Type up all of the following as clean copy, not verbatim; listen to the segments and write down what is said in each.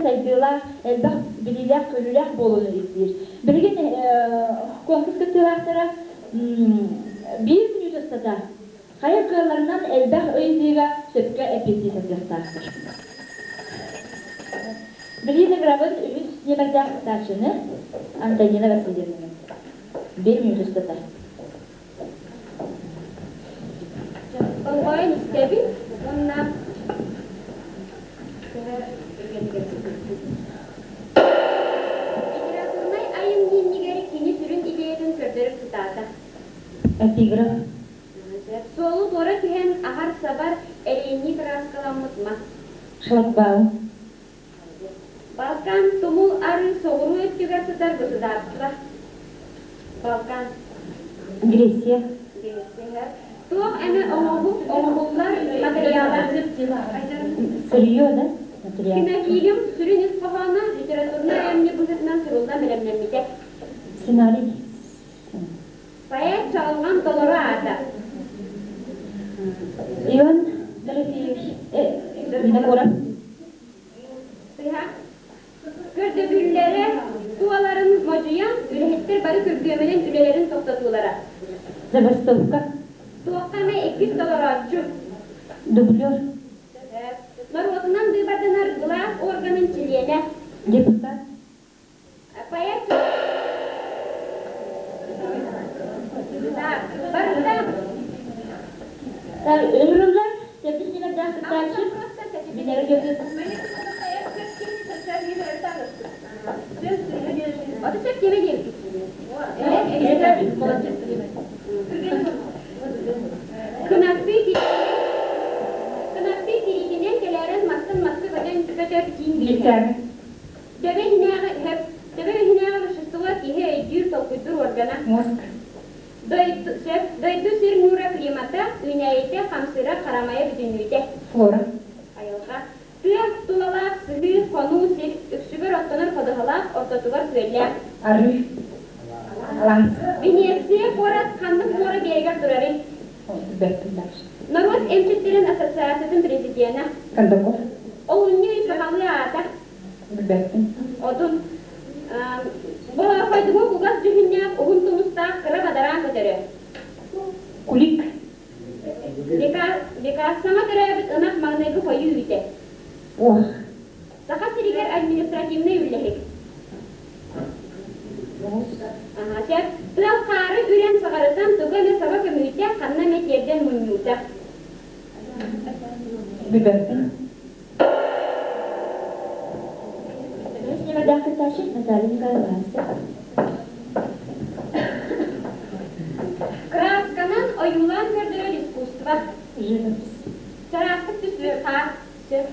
Сайдыылаах, элбэх билиилээх-көрүүлээх буолууну ирдиир. Билигин конкурс кыттыылаахтара биир мүнүүтэ устата Хайа кыалларынан элбэх ыйытыыга сөпкө эппиэттии сатыахтаахтар. Билиин ыҥырабын үһүс нүөмэрдээх кыттааччыны Антонина Васильевнаны. Биир мүнүүтэ устата. Болҕойон истэбин уонна Литературнай айымньы иннигэр кини сүрүн идеятын көрдөрөр цитата. Эпиграф. Суолу туора түһэн аһар-сабар эриэннии кырааскаламмыт мас. Шлагбаум. Балкан тумул арыы соҕуруу өттүгэр сытар государство. Балкан. Греция. Греция. Туох эмэ оҥоһук оҥоһуллар материала. Сырье, да? Материал. Кинофильм сүрүн ис хоһооно литературнай айымньы быһыытынан суруллан бэлэмнэммитэ. Сценарий. Поэт Чаҕылҕан толору аата Иван Дорофеевич Винокуров. Сыһа. Көрдөбүллэрэ туоларын модьуйан, үлэһиттэр бары күргүөмүнэн үлэлэрин тохтотуулара. Забастовка. Туохха эмэ иккис толорооччу. Дублер. Норуотунан быыбарданар былаас органын чилиэнэ. Депутат. Поэт Барыта Ыҥырыллар төрдүс нүмердээх кыттааччы Венера Георгиевна. Аты сөп кеме диэбит. Кынаттыы Кынаттыы тириитинэн кэлээрэн мастан маска көтөн көтөр киин биир. Төбө иһинээҕи өһөп, төбө иһинээҕи вещество киһи өйдүүр, толкуйдуур уоргана. Мозг. Дойду, сөп, дойду сир ньуура климата, үүнээйитэ, хамсыыра, харамайа бүтүннүүтэ. Флора. Айылҕа. Тыа тулалаах, сыһыы, хонуу сир, үксүгэр оттонор ходуһалаах, ортотугар күөллээх. Арыы. Алаас. Венеция куорат ханнык муора биэрэгэр турарый? Билбэппин дальше. Норуот эмчиттэрин ассоциациятын президенэ. Кондаков. Олунньу ый сахалыы аата. Билбэппин. Отун Боһоохойдуҥу кугас дьүһүннээх уһун тумустаах кыра бадараан көтөрө. Кулик. Бекассаҥа төрөөбүт ынах маҥнайгы хойуу үүтэ. Ох. Саха сиригэр административнай үлэһит. Аха, сөп. Тыал хаары үрэн саҕарытан тугу эмэ саба көмүүтэ, ханна эмэ тиэрдэн мунньуута. Билбэппин. Ньымардаах кыттааччы Наталья Николаевна Красканан ойуулаан көрдөрөр искусство. Живопись. Чараастык түспүт хаар. Сөп.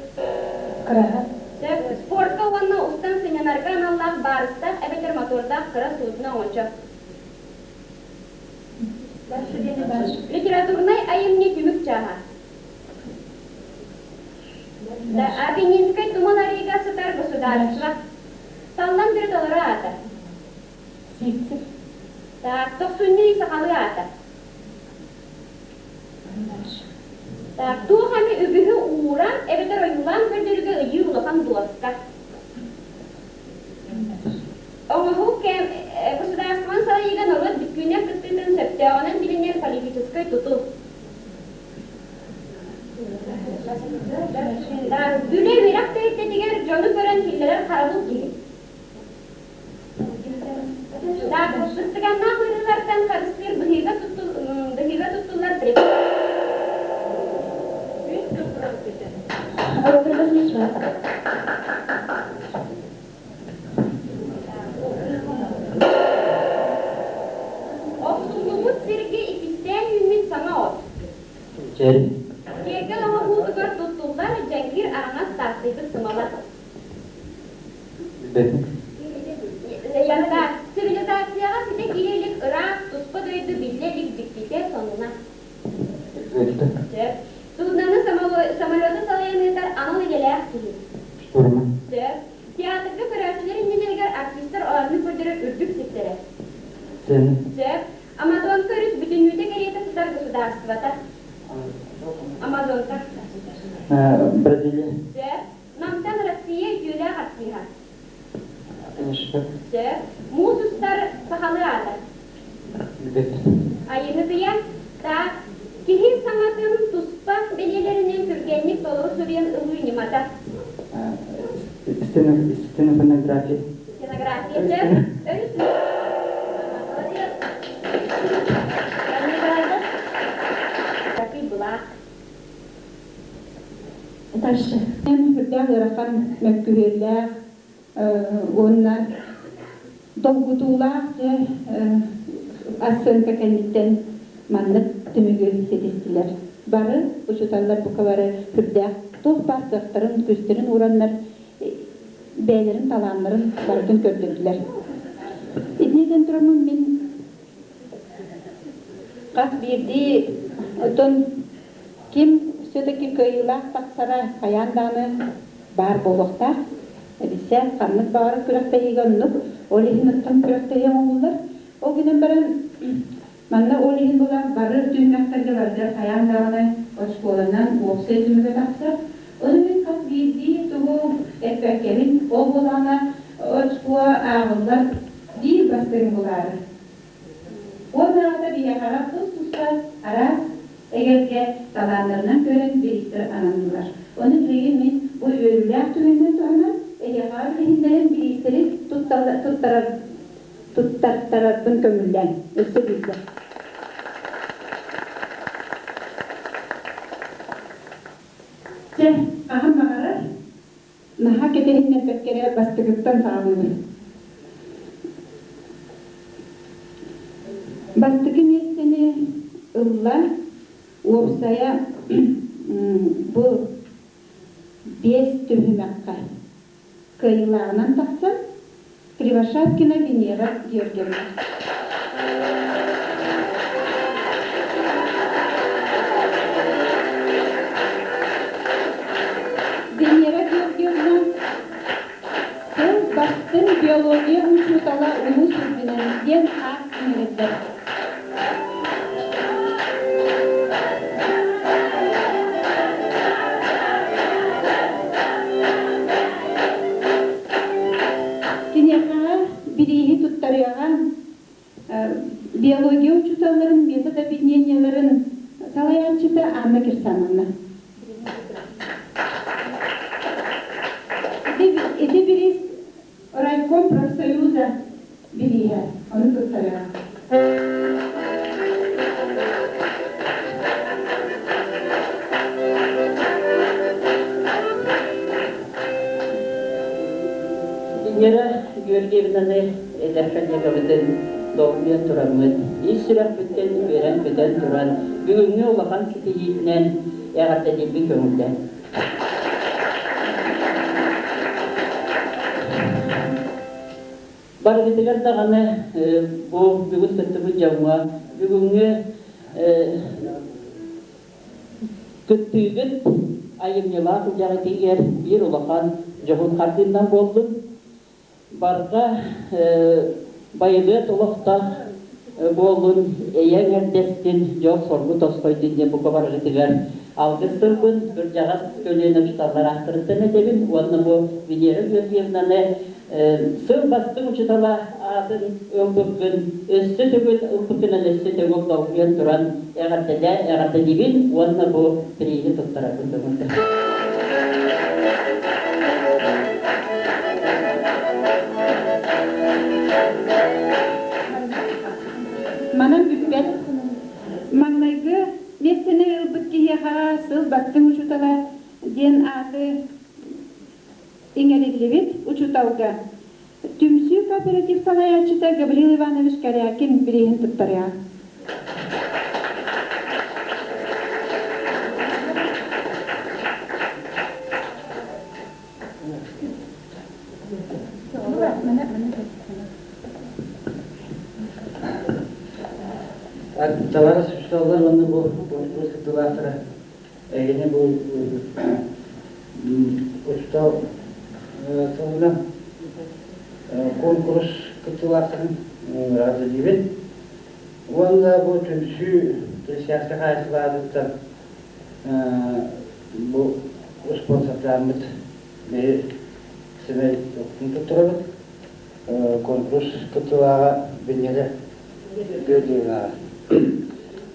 Кыраһа. Сөп. Спортка уонна устан сынньанарга аналлаах баарыстаах эбэтэр мотордаах кыра судно оҥочо. Литературнай айымньы түмүк чааһа. Апеннинскай тумул арыыга сытар государство. Таллан бүрү толору аата. Сивцев. Так, тохсунньу ый сахалыы аата. Так, туох эмэ үгүһү ууран эбэтэр ойуулаан көрдөрүүгэ ыйыыр улахан дуоска. Оҥоһуу кэм государствоны салайыыга норуот бүттүүнэ кыттыытын сөптөөҕүнэн билинэр политическай тутул. Үлэ үөрэх тэрилтэтигэр дьону көрөн киллэрэр харабыл киһи. Сыстыганнаах ыарыылартан харыстыыр быһыыга туттуллар Чэри. Киэргэл оҥоһуутугар туттуллар дьэҥкир араҥас таастыйбыт сымала. Билбэтим. Янтарь. Цивилизацияҕа ситэ киирэ илик ыраах, туспа дойду биллэ илик дьиктитэ, сонуна. Билбэтим. Сөп. Судноны самолету салайан ыытар анал идэлээх киһи. Штурман. Сөп. Театрга көрөөччүлэр иннилэригэр артистар оонньуу көрдөрөр үрдүк сирдэрэ. Сцена. Сөп. Амазонка өрүс бүтүннүүтэ кэриэтэ сытар государствота. Амазонка. Бразилия. Сөп. Намтан Россия үтүөлээх артиһа. Конечно. Сөп. Муус устар сахалыы аата. Билбэт. Айыһытыйа. Так. Киһи саҥатын туспа бэлиэлэринэн түргэнник толору суруйан ылыы ньымата. Стенография. Стенография. Сөп. Өрүс Молодец. Такый былаах. Дальше. Үрдээх ыарахан мөккүһүөллээх уонна долгутуулаах дьэ ассыанка кэнниттэн маннык түмүгү ситистилэр. Бары учууталлар бука бары үрдээх туох баар кыахтарын, күүстэрин уураннар бэйэлэрин талааннарын барытын көрдөрдүлэр. Итинитэн тураммын мин хас биирдии оттон ким все-таки кыайыылаах тахсара хайаан даҕаны баар буолуохтаах. Эбисэ ханнык баҕарар күрэхтэһиигэ оннук, ол иһин оттон күрэхтэһии оҥоһуллар. Ол гынан баран манна ол иһин буолан бары түһүмэхтэргэ барытыгар хайаан даҕаны оскуоланан уопсай түмүгэ тахсар. Ону мин хас биирдии тугу эппэккэбин, ол буоллаҕына очкуо ааҕыллар биир бастыҥ булаары. Уоннааҕыта биһиэхэҕэ тус-туспа араас эгэлгэ талааннарынан көрөн бириистэр ананнылар. Ону билигин мин бу үөрүүлээх түгэнинэн туһанан эһиэхэҕэ билиһиннэрэн бириистэри туттарар туттартарарбын көҥүллээн өссө биирдэ. Чэ, хаһан баҕарар наһаа кэтэһиннэрбэккэ эрэ бастакыттан саҕалыыбын. Бастакы миэстэни ылла уопсайа бу биэс түһүмэххэ кыайыылааҕынан тахсан Кривошапкина Венера Георгиевна. Венера Георгиевна сыл бастыҥ биология учуутала улуус үрдүнэн диэн аат иҥэриллэр. Киниэхэ бирииһи туттарыаҕа биология учууталларын метод объединениеларын салайааччыта Анна Кирсановна. Ити бириис райком профсоюза бирииһэ, ону туттарыаҕа. Венера Георгиевнаны эдэр коллегабытын долгуйан тураммыт, ис сүрэхпиттэн үөрэн-көтөн туран, бүгүҥҥү улахан ситиһиитинэн эҕэрдэлиирбин көҥүллээн. Барыгытыгар даҕаны бу бүгүн кыттыбыт дьоҥҥо бүгүҥҥү кыттыыгыт айымньылаах үлэҕитигэр биир улахан дьоһун хартыыннан буоллун. Барҕа байылыат олохтоох буоллун, эйэ эҥэрдэстин, дьол-соргу тосхойдун диэн бука барыгытыгар алгыс тылбын кырдьаҕас көлүөнэ учууталлар ааттарыттан этэбин уонна бу Венера Георгиевнаны сыл бастыҥ учуутала аатын ылбыккын өссө төгүл ылбыккынан өссө төгүл долгуйан туран эҕэрдэлээ эҕэрдэлиибин уонна бу прииһи туттарарбын көҥүллэһэбин. Манан бүппэт. Маҥнайгы миэстэни ылбыт киһиэхэ сыл бастыҥ учуутала диэн ааты иҥэриллибит учууталга Түмсүү кооператив салайааччыта Гаврил Иванович Корякин бирииһин туттарыаҕа. Табаарыс учууталлар уонна бу конкурс кыттыылаахтара эһигини бу учуутал сылынан конкурс кыттыылаахтарын эҕэрдэлиибин. Уонна бу түмсүү Крестьянскай хаһаайыстыбатыттан бу спонсордааммыт биһи сэмэй туттарабыт. Конкурс кыттыылааҕа Венера Георгиевнаҕа.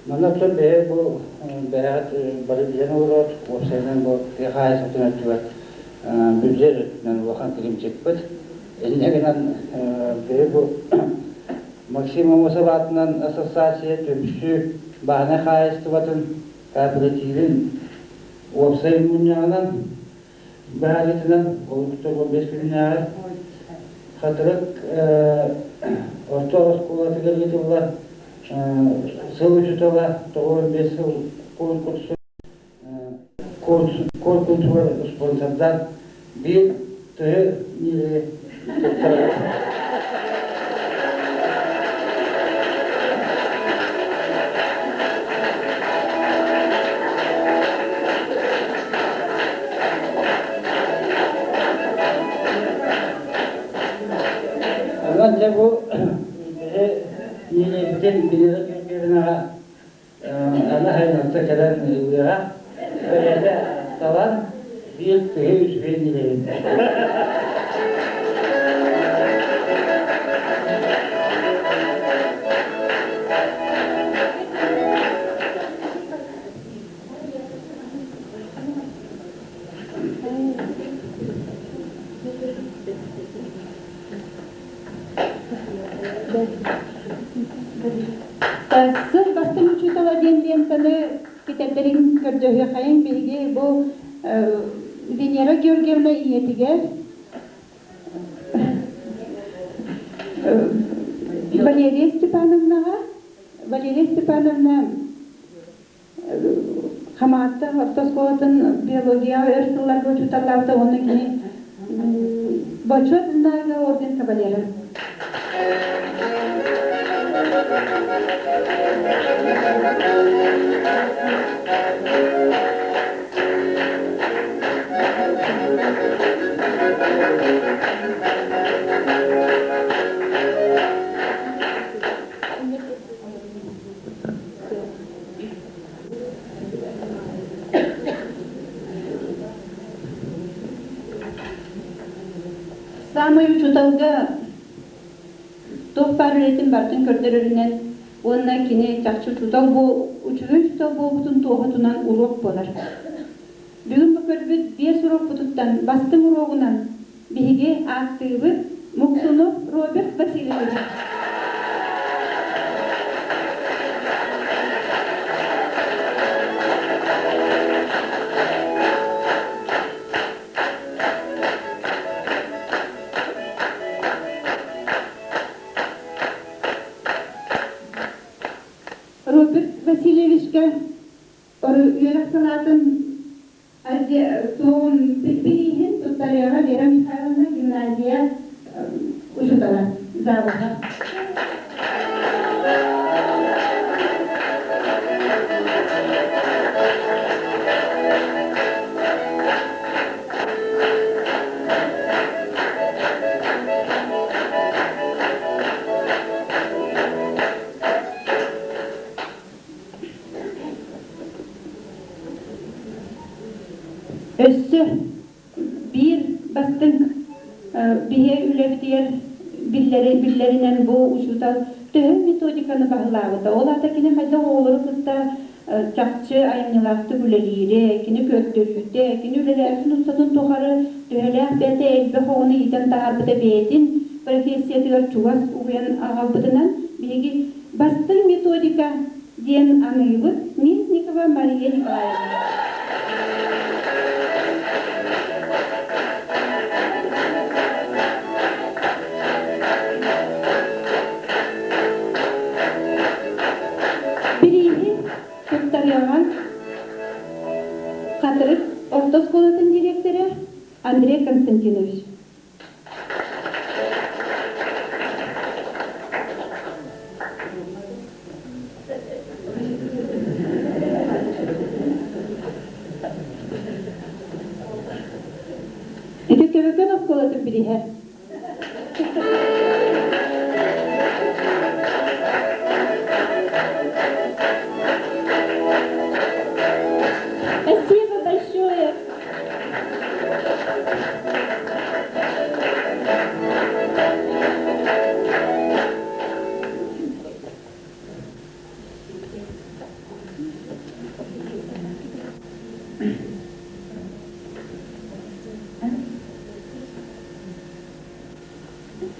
Манна оттон бэйэ бу бэйэҕит бары билэн олорор, уопсайынан бу тыа хаһаайыстыбатын өттүгэр бюджет өттүнэн улахан килимчикпит. Инньэ гынан бэйэ бу Максим Аммосов аатынан ассоциация түмсүү бааһынай хаһаайыстыбатын кооперативин уопсай мунньаҕынан быһаарыытынан олохтоох 15 күннээҕи Хатырык орто оскуолатыгар ыытыллар сыл учуутала 95 сыл конкурсу конкурсугар спонсордаан биир тыһы миэри туттарар. Онон дьэ бу биһи Нилэбитин Венера Георгиевнаҕа аны айылҕа кэлэн ылыаҕа. Бэйэтэ талан биир тыһы үчүгэй нилэбин. Сыл бастыҥ учуутала диэн лентаны кэтэрдэрин көрдөһүөххэйиҥ биһиги бу Венера Георгиевна ийэтигэр Валерия Степановнаҕа Валерия Степановна Хамаҕатта орто оскуолатын биологияҕа өр сылларга учууталлаабыта уонна кини Бочуот знага орден кавалера. Саамай учууталга туох баар үлэтин барытын көрдөрөрүнэн уонна кини чахчы учуутал үчүгэй учуутал буолбутун туоһутунан уруок буолар. Бүгүн бу көрбүт биэс уруокпутуттан бастыҥ уруогунан биһиги ааттыыбыт Муксунов Роберт Васильевич. Роберт Васильевичка үөрэх салаатын Туоҕун бирииһин туттарыаҕа Вера Михайловна гимназия учуутала завуһа. Өссө биир бастыҥ биһиэ үлэбитигэр биллэринэн бу учуутал төһө методиканы баһылаабыта, ол аата кини хайдах оҕолору кытта чахчы айымньылаахтык үлэлиирэ, кини көрдөрүүтэ, кини үлэлээбитин устатын тухары төһөлөөх бэйэтэ элбэх оҕону иитэн таһаарбыта бэйэтин профессиятыгар чугас угуйан аҕалбытынан биһиги бастыҥ методика диэн аныыбыт Местникова Мария Николаевна. Бирииһи туттарыаҕа Хатырык орто оскуолатын дириэктэрэ Андрей Константинович. бирииһэ. Спасибо большое.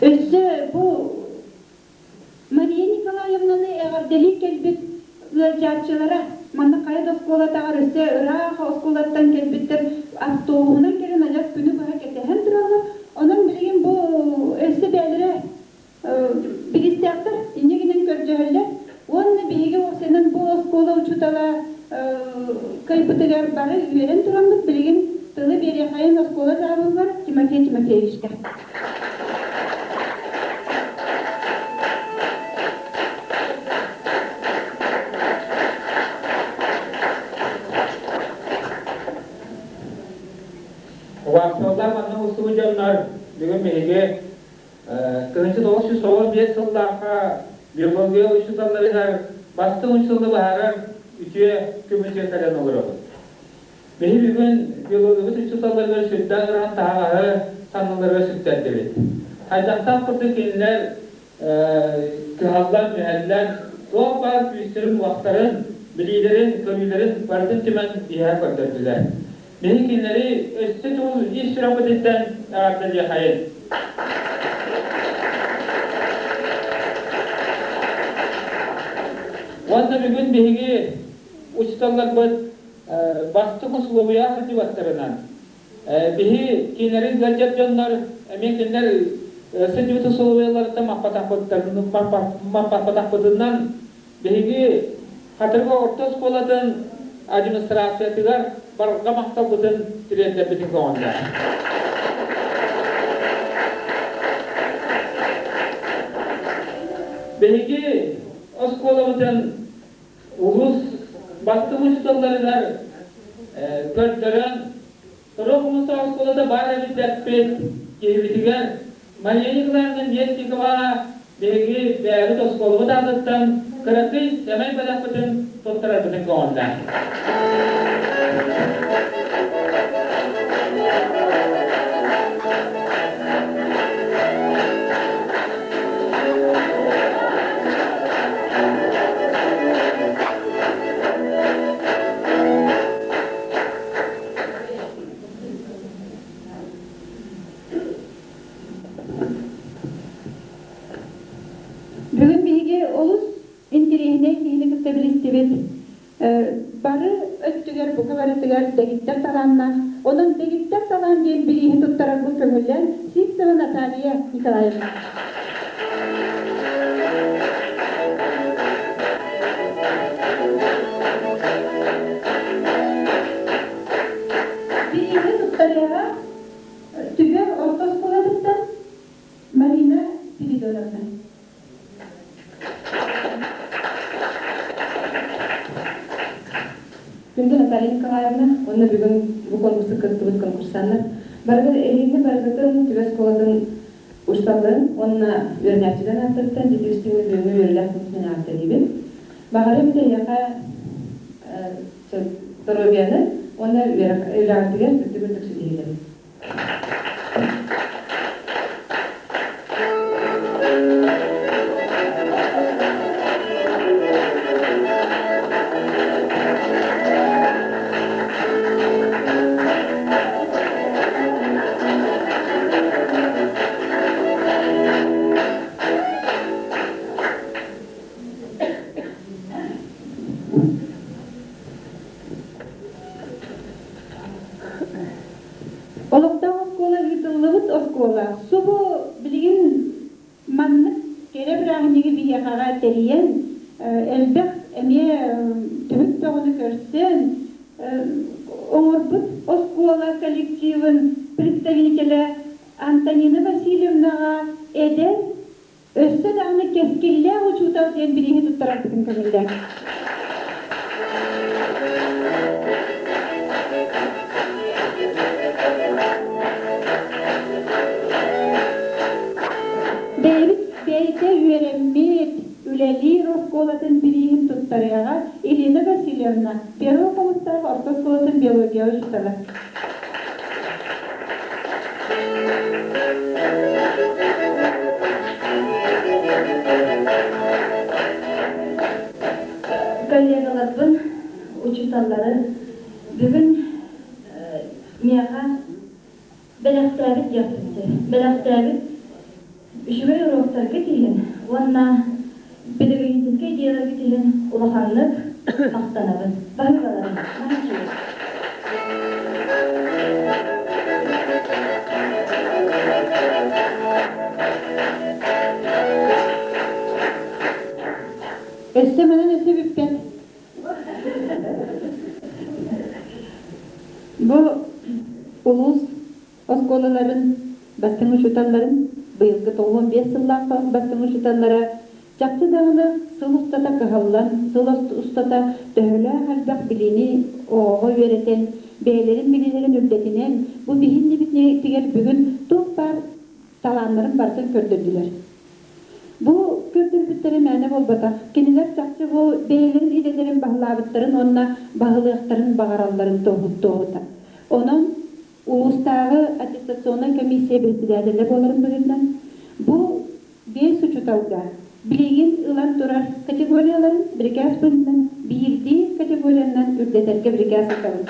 Өссө бу Мария Николаевнаны эҕэрдэлии кэлбит ыалдьааччылара манна хайа да оскуолатааҕар өссө ыраах оскуолаттан кэлбиттэр автобуһунан кэлэн адьас күнү быһа кэтэһэн тураллар. Онон билигин бу өссө бэйэлэрэ Биристээхтэр инньэ гынан көрдөһөллөр уонна биһиги уопсайынан бу оскуола учуутала кыайбытыгар бары үөрэн тураммыт билигин тылы биэриэххэйин оскуола заабылыгар Тимофей Тимофеевичка. Убаастабыллаах манна мустубут дьоннор бүгүн биһиги 1995 сыллаахха биология учууталларыгар бастыҥ учууталы быһаарар үтүө көмүскэ кэлэн олоробут. Биһи бүгүн биологиябыт учууталларыгар сүрдээх ыарахан таһаҕаһы санныларыгар сүктэрдибит. Хайдахтаах курдук кинилэр кыһаллан, мүһэллэн, туох баар күүстэрин-уохтарын, билиилэрин, көрүүлэрин барытын түмэн биһиэхэ көрдөрдүлэр. Биһи кинилэри өссө тул ис сүрэхпититтэн эҕэрдэлиэхэйин. Уонна бүгүн биһиги учууталларбыт бастыҥ усулуобуйа сылдьыбаттарынан биһи кинилэри ыалдьар дьоннор эмиэ кинилэр сылдьыбыт усулуобуйаларыттан маппатахпытынан Биһиги Хатырык орто оскуолатын администрациятыгар барҕа махталбытын тириэрдэрбитин көҕүллээх. Биһиги оскуолабытын улуус бастыҥ учууталларыгар көрдөрөн, Сорох улуустаах оскуолата баар эбит дэппит киһибитигэр Мария Николаевна Местниковаҕа биһиги бэйэбит оскуолабыт аатыттан кыракый сэмэй бэлэхпитин туттарарбытын көҕүллээх. Бүгүн биһиги олус интэриэһинэй киһини кытта билистибит. Бары өттүгэр, бука барытыгар дэгиттэр талааннаах. Онон дэгиттэр талаан диэн бирииһи туттарарбын көҥүллээн Сивцева Наталья Николаевна. Бирииһи туттарыаҕа Түбэ орто оскуолатыттан Марина Спиридоновна. Күндү Наталья Николаевна, уонна бүгүн бу конкурска кыттыбыт конкурсаннар барыгын эһигини барыгытын Түбэ оскуолатын учууталларын уонна үөрэнээччилэрин ааттарыттан дьиэ бүгүҥҥү үөрүүлээх күммүтүнэн эҕэрдэлиибин. Баҕарым эһиэхэ доруобуйаны уонна үөрэҕитигэр үрдүк үрдүк ситиһиилэри. Олохтоох оскуола ыытыллыбыт оскуола субу билигин маннык кэрэ бырааһынньыгы биһиэхэҕэ тэрийэн элбэх эмиэ түбүк бөҕөнү көрсөн оҥорбут оскуола коллективын представителэ Антонина Васильевнаҕа эдэр Өссө даҕаны кэскиллээх учуутал диэн бирииһи туттарарбытын көҥүллээҥ. үлэлиир оскуолатын бирииһин туттарыаҕа Ирина Васильевна, Первый Хомустаах орто оскуолатын биология учуутала. Коллегаларбын, учууталлары бүгүн миэхэ бэлэхтээбит диэхпин сөп. Бэлэхтээбит үчүгэй уруоктаргыт иһин уонна педагогическай идеяларгыт иһин улаханнык махтанабын. Баһыыбаларын, наһаа үчүгэй. Өссө манан өссө бүппэт. Бу улуус оскуолаларын бастыҥ учууталларын быйылгы 95 сыллаахха бастыҥ учууталлара чахчы даҕаны сыл устата кыһаллан, сыл устата төһөлөөх элбэх билиини оҕоҕо үөрэтэн, бэйэлэрин билиилэрин үрдэтинэн, бу биһиннибитигэр бүгүн туох баар талааннарын барытын көрдөрдүлэр. Бу көрдөрбүттэрэ мээнэ буолбатах. Кинилэр чахчы бу бэйэлэрин идэлэрин баһылаабыттарын уонна баһылыахтарын баҕаралларын туоһута. Онон улуустааҕы аттестационнай комиссия председателэ буоларын быһыытынан бу биэс учууталга билигин ылан турар категорияларын бирикээс быһыытынан биирдии категориянан үрдэтэргэ бирикээс ыытабын.